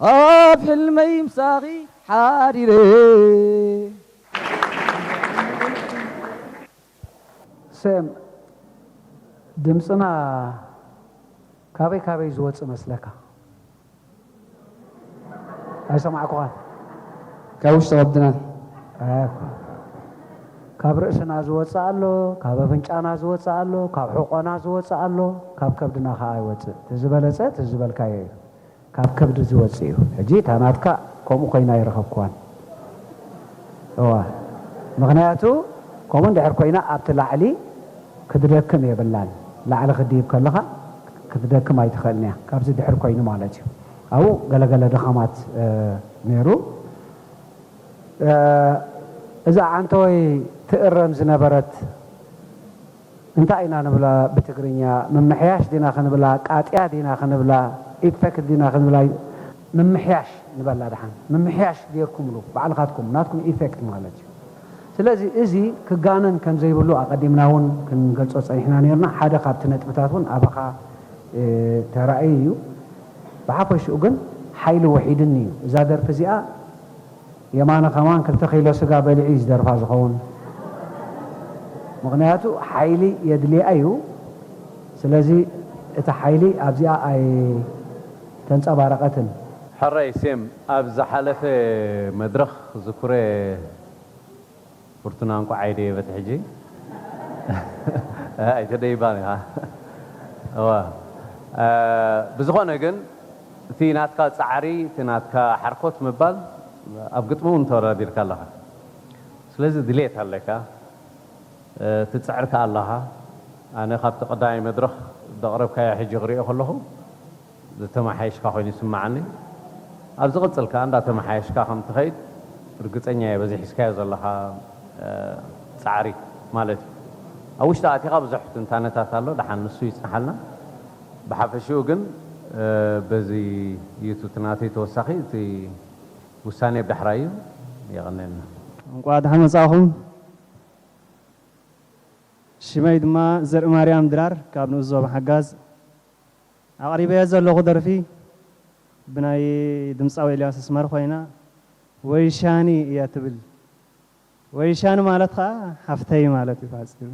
ኣብ ሕልመይ ምሳኺ ሓዲረ። ሰም ድምፅና ካበይ ካበይ ዝወፅእ መስለካ? ኣይሰማዕኩኻን። ካብ ውሽጢ ከብድና ካብ ርእስና ዝወፅእ ኣሎ፣ ካብ ኣፍንጫና ዝወፅእ ኣሎ፣ ካብ ሕቆና ዝወፅእ ኣሎ፣ ካብ ከብድና ከዓ ይወፅእ። እቲ ዝበለፀ እቲ ዝበልካዮ እዩ። ካብ ከብዲ ዝወፅእ እዩ። ሕጂ እታ ናትካ ከምኡ ኮይና ይረኸብኩዋን። እዋ ምኽንያቱ ከምኡ እንድሕር ኮይና ኣብቲ ላዕሊ ክትደክም የብላን። ላዕሊ ክድይብ ከለኻ ክትደክም ኣይትኽእልን እያ። ካብዚ ድሕር ኮይኑ ማለት እዩ። ኣብኡ ገለገለ ድኻማት ነይሩ። እዛ ዓንተወይ ትእረም ዝነበረት እንታይ ኢና ንብላ ብትግርኛ? ምምሕያሽ ዲና ክንብላ፣ ቃጥያ ዲና ክንብላ፣ ኢፌክት ዲና ክንብላ? ምምሕያሽ ንበላ ደሓን። ምምሕያሽ ጌርኩምሉ ባዕልኻትኩም፣ ናትኩም ኢፌክት ማለት እዩ። ስለዚ እዚ ክጋነን ከም ዘይብሉ ኣቐዲምና እውን ክንገልጾ ጸኒሕና ነርና። ሓደ ካብቲ ነጥብታት እውን ኣባኻ ተራእዩ እዩ። ብሓፈሽኡ ግን ሓይሊ ውሒድኒ እዩ። እዛ ደርፊ እዚኣ የማነ ከማን ክልተ ኪሎ ስጋ በሊዑ እዩ ዝደርፋ ዝኸውን። ምኽንያቱ ሓይሊ የድልያ እዩ። ስለዚ እቲ ሓይሊ ኣብዚኣ ኣይተንጸባረቐትን። ሕራይ ሴም፣ ኣብ ዝሓለፈ መድረኽ ዝኩረ ፍርቱና እንቋዕ ኣይደየበት ሕጂ ኣይተደይባን ኢኻ። እዋ ብዝኾነ ግን እቲ ናትካ ጻዕሪ፣ እቲ ናትካ ሓርኮት ምባል ኣብ ግጥሚ እውን ተወዳዲርካ ኣለኻ። ስለዚ ድሌት ኣለካ፣ ትጽዕር ከኣ ኣለኻ። ኣነ ካብቲ ቀዳማይ መድረኽ ዘቕረብካዮ ሕጂ ክሪኦ ከለኹ ዘተመሓየሽካ ኮይኑ ይስምዓኒ። ኣብ ዝቕጽል ከኣ እንዳተመሓየሽካ ከም ትኸይድ ርግጸኛ እየ፣ በዚ ሒዝካዮ ዘለኻ ጻዕሪ ማለት እዩ። ኣብ ውሽጢ ኣቲኻ ብዙሕ ትንታነታት ኣሎ፣ ደሓን ንሱ ይጽንሓልና። ብሓፈሽኡ ግን በዚ እዩ እቲ ናተይ ተወሳኺ፣ እቲ ውሳኔ ብዳሕራይ እዩ። የቐንየልና። እንቋዕ ደሓን መጻእኹም። ሽመይ ድማ ዘርእማርያም ድራር ካብ ንኡስ ዞባ ሓጋዝ። ኣቕሪበዮ ዘለኹ ደርፊ ብናይ ድምጻዊ ኤልያስ ኣስመር ኮይና ወይሻኒ እያ ትብል። ወይሻኒ ማለት ኸዓ ሓፍተይ ማለት እዩ ብሓጺሩ።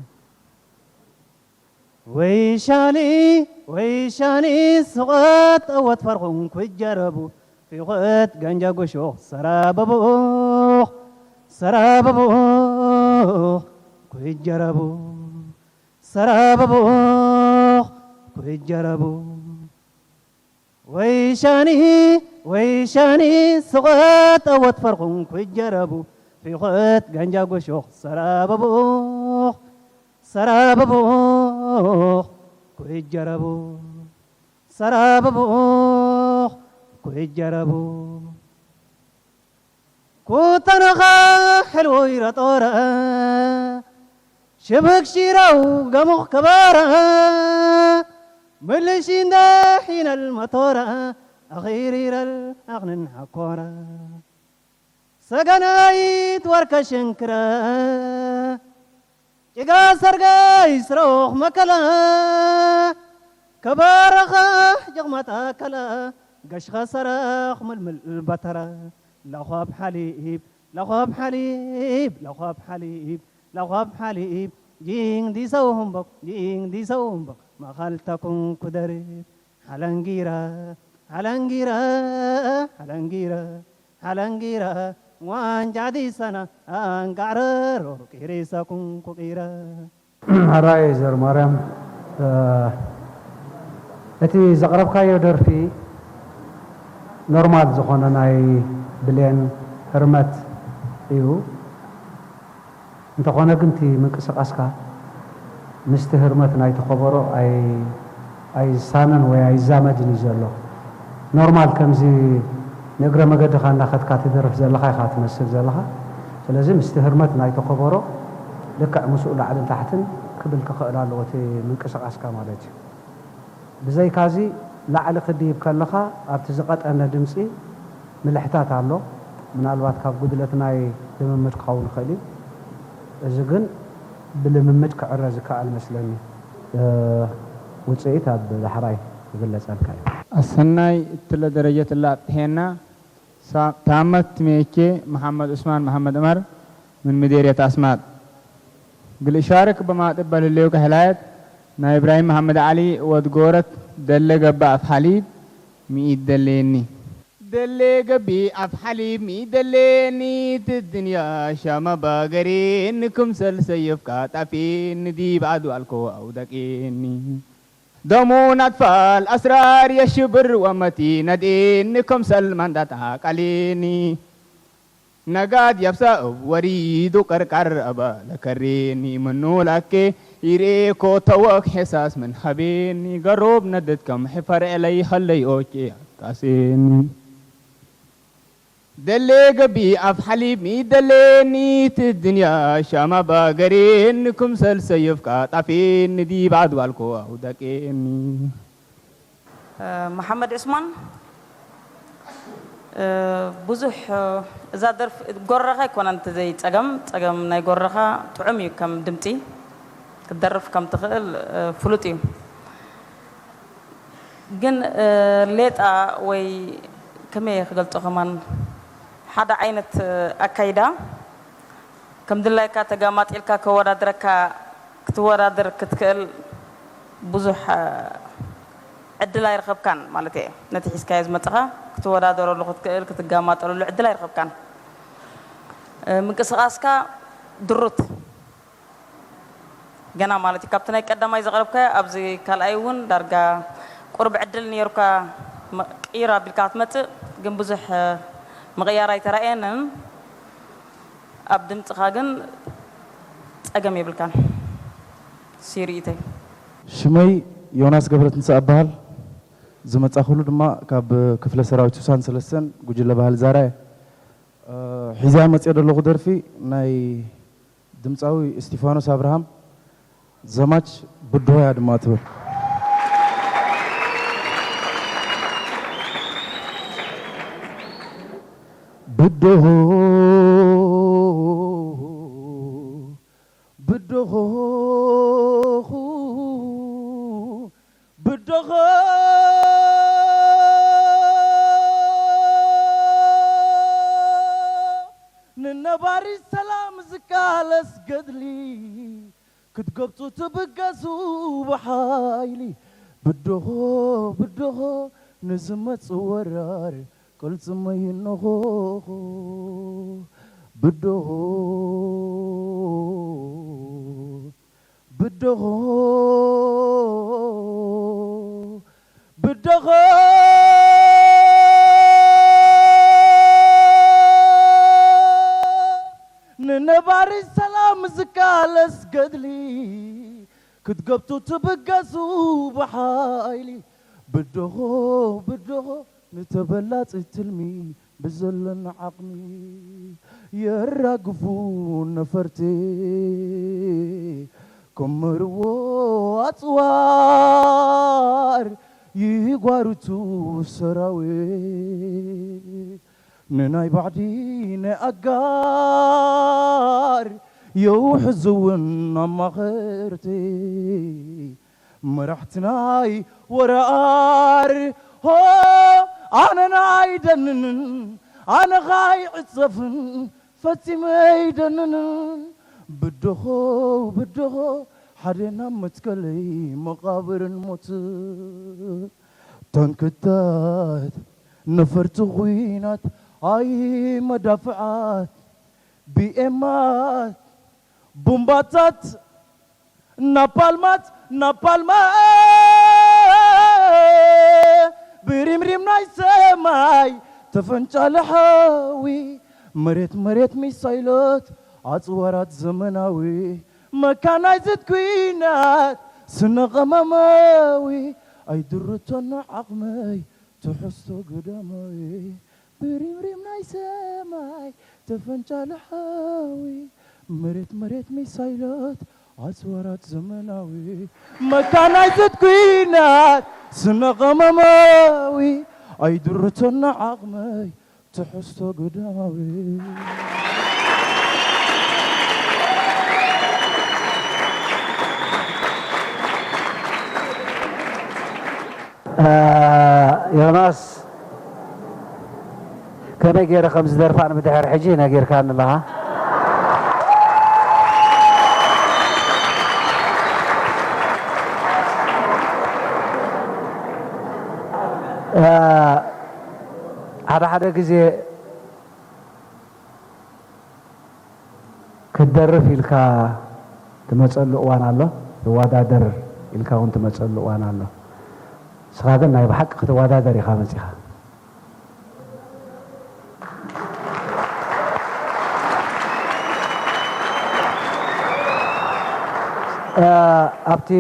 ወይሻኒ ወይሻኒ ስቐት ጠወት ፈርኹም ክጀረቡ ፊኾት ገንጃ ጎሾኽ ሰራበቦኽ ሰራበቦኽ ኩጀረቡ ሰራበቦኽ ኩጀረቡ ወይሻኒ ወይሻኒ ስቐት ጠወት ፈርኹም ኩጀረቡ ፊኾት ገንጃ ጎሾኽ ሰራበቦኽ ሰራበቦኽ ኩጀረቡ ሰራበቦኽ ኩጀረቡ ኩተነኻ ሕልዎ ይረጦረ ሽብክ ሺራው ገሙኽ ከበረ ምልሽ እንደ ሒነል መቶረ ኣኺር ይረል ኣኽንን ሓኮረ ሰገናይት ወርከ ሽንክረ ጭጋ ሰርገይ ስረኽ መከለ ከባረኸ ጀቕመታ ከለ ገሽኸ ሰረኽ ምልምል በተረ ለኸብ ሓሊብ ለኸብ ሓሊብ ለኸብ ሓሊብ ለኸብ ሓሊብ ጂንግ ዲሰው ሁምበክ ጂንግ ዲሰው ሁምበክ መኸልተኩም ኩደርብ ሓለንጊረ ሓለንጊረ ሓለንጊረ ሓለንጊረ ዋንጫ ዲሰና ኣንቃዕረሮ ቂሪሰኩም ኩቂረ ሕራይ ዘር ማርያም እቲ ዘቕረብካዮ ደርፊ ኖርማል ዝኾነ ናይ ብሌን ህርመት እዩ። እንተኾነ ግን እቲ ምንቅስቓስካ ምስቲ ህርመት ናይቲ ከበሮ ኣይ ኣይሳነን ወይ ኣይዛመድን እዩ ዘሎ። ኖርማል ከምዚ ንእግረ መገድኻ እናኸድካ ትደርፍ ዘለኻ ኢኻ ትመስል ዘለኻ። ስለዚ ምስቲ ህርመት ናይቲ ከበሮ ልክዕ ምስኡ ላዕልን ታሕትን ክብል ክኽእል ኣለዎ እቲ ምንቅስቓስካ ማለት እዩ። ብዘይካዚ ላዕሊ ክድይብ ከለኻ ኣብቲ ዝቐጠነ ድምፂ ምልሕታት ኣሎ። ምናልባት ካብ ጉድለት ናይ ልምምድ ክኸውን ይኽእል እዩ። እዚ ግን ብልምምድ ክዕረ ዝከኣል መስለኒ። ውፅኢት ኣብ ዳሕራይ ክግለፀልካ እዩ። ኣሰናይ እትለ ደረጀት እላ ኣብጥሔና ሳ-፣ ታመት ሜቼ መሐመድ ዑስማን መሐመድ ዑመር ምን ምዴርየት ኣስማጥ። ግልሻርክ በማጥብ በልሌው ከህላየት ናይ ኢብራሂም መሐመድ ዓሊ ወድ ጎረት ደለ ገባ ኣፍ ሐሊብ ሚኢት ደሌኒ። ደሌ ገቢ ኣፍ ሐሊብ ሚኢት ደሌኒ ትድንያ ሻማ ባገሬኒ ክምሰል ሰየፍካ ጣፌኒ ዲብ ዓዱ ኣልኮ ኣውዳቄኒ። ደሙን ኣጥፋል ኣስራር የሽብር ወመቲ ነድኤኒ ከም ሰልማን ዳታ ቃሌኒ። ነጋድ የብሳ እብ ወሪዱ ቀርቃር ኣባ ለከሬኒ ምኑ ላኬ ይሬኮ ተወክ ሔሳስ ምን ሀቤኒ ገሮብ ነደት ከም ሕፈር ኤለይ ኸለይ ኦኬ ኣቃሴኒ። ደሌ ገቢ ኣፍ ሐሊብ ሚደሌኒ ትድንያ ሻማ ባገሬኒ ክምሰል ሰየፍካ ጣፌኒ ዲብ ዓድዋልኮ ኣውዳቄኒ። መሓመድ ዑስማን ብዙሕ እዛ ደርፊ ጎረኻ ኣይኮነን እቲ ዘይ ጸገም ጸገም ናይ ጎረኻ ጥዑም እዩ ከም ድምጺ ክትደርፍ ከም ትኽእል ፍሉጥ እዩ። ግን ሌጣ ወይ ከመይ ክገልጾ ከማን ሓደ ዓይነት ኣካይዳ ከም ድላይካ ተጋማጢልካ ከወዳድረካ ክትወዳደር ክትክእል ብዙሕ ዕድል ኣይረኸብካን ማለት እየ። ነቲ ሒዝካዮ ዝመጽኻ ክትወዳደረሉ ክትክእል ክትጋማጠለሉ ዕድል ኣይረኸብካን። ምንቅስቓስካ ድሩት ገና ማለት እዩ ካብቲ ናይ ቀዳማይ ዘቕረብካዮ ኣብዚ ካልኣይ እውን ዳርጋ ቁሩብ ዕድል ነይሩካ ቅይር ኣቢልካ ክትመፅእ ግን ብዙሕ ምቕያር ኣይተራእየንን ኣብ ድምፅኻ ግን ፀገም የብልካን ስዩ ርኢተይ ሽመይ ዮናስ ገብረትንሳእ እበሃል ዝመፃእኹሉ ድማ ካብ ክፍለ ሰራዊት ስሳን ሰለስተን ጉጅለ ባህሊ ዛራ እየ ሒዘያ መፅየ ዘለኹ ደርፊ ናይ ድምፃዊ እስቲፋኖስ ኣብርሃም ዘማች ብድሆ እያ ድማ ትብል። ብድሆ ብድሆ ብድሆ ንነባሪ ሰላም ዝቃለስ ገድሊ ክትገብጡ ትብገሱ ብሓይሊ ብድሆ ብድሆ ንዝመጽእ ወራር ቅልጽመ ይንኾኹ ብድሆ ብድሆ ብድሆ ንነባሪ ሰላም ዝቃለስ ገድሊ ክትገብጡ ትብገሱ ብሓይሊ ብድሆ ብድሆ ንተበላጺ ትልሚ ብዘለና ዓቕሚ የራግፉ ነፈርቲ ከም መርዎ ኣጽዋር ይጓርቱ ሰራዊት ንናይ ባዕዲ ናይ ኣጋር የውሕዝውን ኣማኸርቲ መራሕቲ ናይ ወራር ሆ ኣነን ኣይደንንን ኣነኻ ኣይዕጸፍን ፈጺመ ኣይደንንን ብድሆ ብድሆ ሓደ ናብ መትከለይ መቓብርን ሞት ታንክታት ነፈርቲ ኹናት ኣይ መዳፍዓት ቢኤማት ቡምባታት ናፓልማት ናፓልማ ብሪምሪም ናይ ሰማይ ተፈንጫለ ሓዊ መሬት መሬት ሚሳይሎት ኣፅዋራት ዘመናዊ መካናይዝድ ኩናት ስነ ቀመማዊ ኣይድርቶና ዓቕመይ ትሕዝቶ ግዳማዊ። ብሪምሪም ናይ ሰማይ ተፈንጫለ ሓዊ። መሬት መሬት ሚሳይላት ኣጽዋራት ዘመናዊ። መካናይዝድ ኲናት ስነ ቀመማዊ። ኣይድርቶና ዓቕመይ ትሕዝቶ ግዳማዊ። ዮናስ፣ ከመይ ገይረ ከም ዝደርፋ ንብድሕር ሕጂ ነጊርካኒ ኣለኻ። ሓደ ሓደ ግዜ ክትደርፍ ኢልካ ትመፀሉ እዋን ኣሎ፣ ትወዳደር ኢልካ እውን ትመፀሉ እዋን ኣሎ። ንስኻ ግን ናይ ብሓቂ ክትወዳደር ኢኻ መፂኻ። ኣብቲ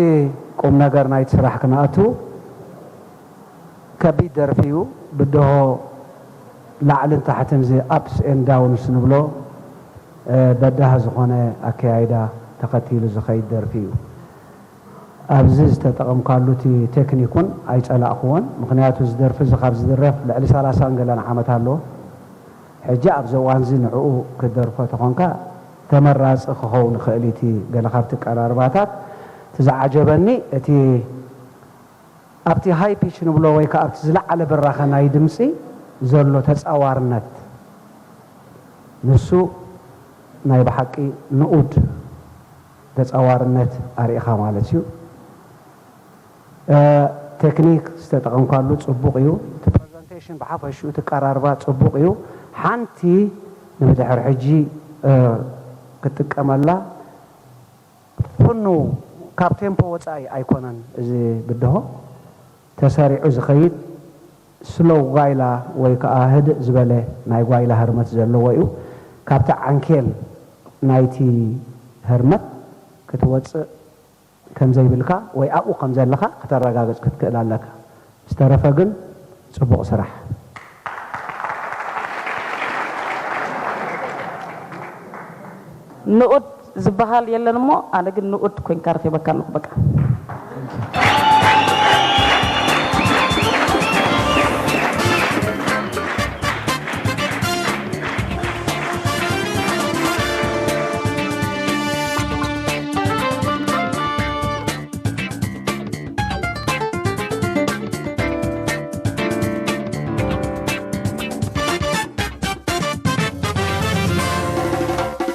ቁም ነገር ናይቲ ስራሕ ክነኣቱ፣ ከቢድ ደርፊ እዩ። ብድሆ ላዕልን ታሕትን፣ እዚ ኣፕስ ኤንድ ዳውንስ ንብሎ፣ በዳሂ ዝኾነ ኣከያይዳ ተኸቲሉ ዝኸይድ ደርፊ እዩ። ኣብዚ ዝተጠቐምካሉ እቲ ቴክኒክ እውን ኣይጸላእክዎን። ምኽንያቱ እዚ ደርፊ እዚ ካብ ዝድረፍ ልዕሊ ሰላሳን ገለን ዓመት ኣለዎ። ሕጂ ኣብዚ እዋን እዚ ንዕኡ ክትደርፎ ተኾንካ ተመራጺ ክኸውን ይኽእል እዩ። እቲ ገለ ካብቲ ቀራርባታት እቲ ዝዓጀበኒ እቲ ኣብቲ ሃይ ፒች ንብሎ ወይ ከዓ ኣብቲ ዝለዓለ ብራኸ ናይ ድምፂ ዘሎ ተፃዋርነት፣ ንሱ ናይ ብሓቂ ንኡድ ተፃዋርነት ኣርእኻ ማለት እዩ። ቴክኒክ ዝተጠቐምካሉ ፅቡቕ እዩ። እቲ ፕሬዘንቴሽን ብሓፈሽኡ እቲ ቀራርባ ፅቡቕ እዩ። ሓንቲ ንብድሕር ሕጂ ክትጥቀመላ ፍኑ ካብ ቴምፖ ወፃኢ ኣይኮነን። እዚ ብድሆ ተሰሪዑ ዝኸይድ ስሎው ጓይላ ወይ ከዓ ህድእ ዝበለ ናይ ጓይላ ህርመት ዘለዎ እዩ። ካብቲ ዓንኬል ናይቲ ህርመት ክትወፅእ ከምዘይብልካ ወይ ኣብኡ ከምዘለኻ ክተረጋግፅ ክትክእል ኣለካ። ዝተረፈ ግን ፅቡቕ ስራሕ። ንኡድ ዝበሃል የለን እሞ ኣነ ግን ንኡድ ኮይንካ ረኺበካ ኣለኹ በቃ።